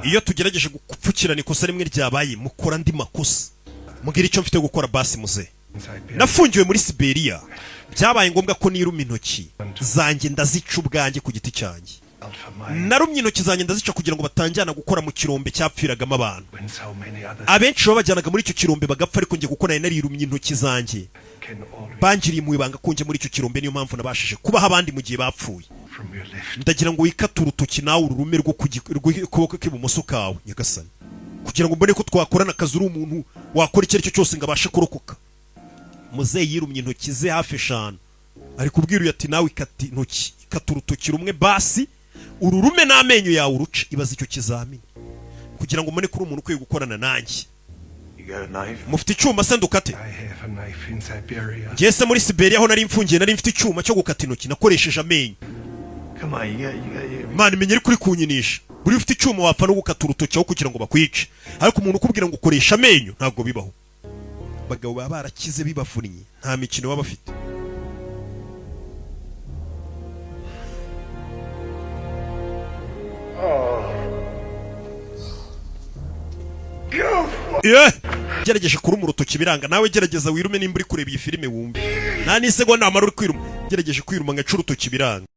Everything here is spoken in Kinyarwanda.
Iyo tugerageje gupfukirana ikosa rimwe ryabaye, mukora andi makosa. Mbwira icyo mfite gukora basi, muze. In Siberia. Nafungiwe muri Siberiya, byabaye ngombwa ko niruma intoki zanjye, ndazica ubwanjye ku giti cyanjye. Out for mine. Narumye intoki zanjye ndazica kugira ngo batanjyana gukora mu kirombe cyapfiragamo abantu. When so many others Abenshi babajyanaga muri icyo kirombe bagapfa, ariko njye kuko nari narirumye intoki zanjye, can always bangiriye mu ibanga ko njye muri icyo kirombe, niyo mpamvu nabashije kubaho abandi mu gihe bapfuye. From your left. Ndagira ngo wikate urutoki nawe, ururume rwo ku rw'ukuboko k'ibumoso kawe, nyagasani, kugira ngo mbone ko twakorana akazi, uri umuntu wakora icyo ari cyo cyose ngo abashe kurokoka. Muzeyi yirumye intoki ze hafi eshanu, ari kubwira uyu ati: "Nawe ikata intoki, ikata urutoki rumwe basi, ururume n'amenyo yawe uruce." Ibaza icyo kizamini kugira ngo mbone ko uri umuntu ukwiye gukorana nanjye. You got a knife? Mufite icyuma se ndukate? I have a knife in Siberia. Njye se muri Siberia aho nari mfungiye nari mfite icyuma cyo gukata intoki? Nakoresheje amenyo. Come on, you got. Mana, imenya ariko uri kunyinisha. Buri ufite icyuma wapfa no gukata urutoki aho kugira ngo bakwice, ariko umuntu ukubwira ngo ukoresha amenyo, ntabwo bibaho. Abagabo baba barakize bibavunnye, nta mikino baba bafite. Yeah! Gerageje kuruma urutoki biranga. Nawe gerageza wirume nimba uri kureba iyi filime, wumve nta n'isegonda wamara uri kwiruma. Gerageje kwiruma ngaca urutoki biranga.